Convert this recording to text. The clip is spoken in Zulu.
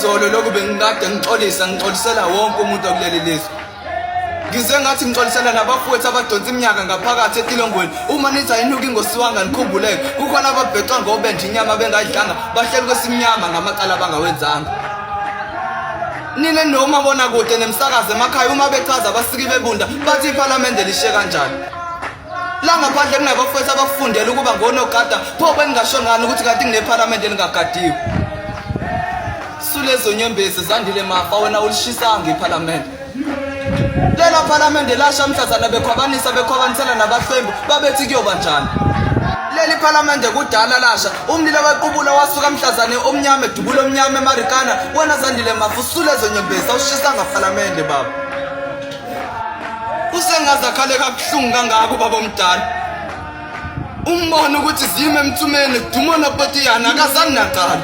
Izolo lokhu bengikade ngixolisa ngixolisela wonke umuntu okuleli lizwe. Ngize ngathi ngixolisela nabafowethu abadonsa iminyaka ngaphakathi etilongweni. Uma nithi ayinuki ingosiwanga nikhumbuleke. Kukhona ababhecwa ngobenje inyama bengayidlanga bahleli kwesimnyama ngamacala abangawenzanga. Nina nomabonakude nemisakazo emakhaya uma bechaza abasiki bebunda bathi iphalamende lishe kanjani. La ngaphandle kunabafowethu abakufundela ukuba ngonogada pho beningasho ngani ukuthi kanti kunephalamende elingagadiwe. Sulezo nyembezi Zandile Mafa wena ulishisanga iphalamende. Lela phalamende lasha mhlazana bekhwabanisa bekhwabanisela nabahlwempu babethi kuyoba njani. Leli phalamende kudala lasha umlilo waqubula wasuka mhlazane omnyama edubula omnyama eMarikana wena Zandile Mafa usulezo nyembezi awushisanga phalamende baba. Usengaze akhale kabuhlungu kangaka ubaba omdala. Umbona ukuthi zime emthumeni kuduma nopotiyana akazange naqala.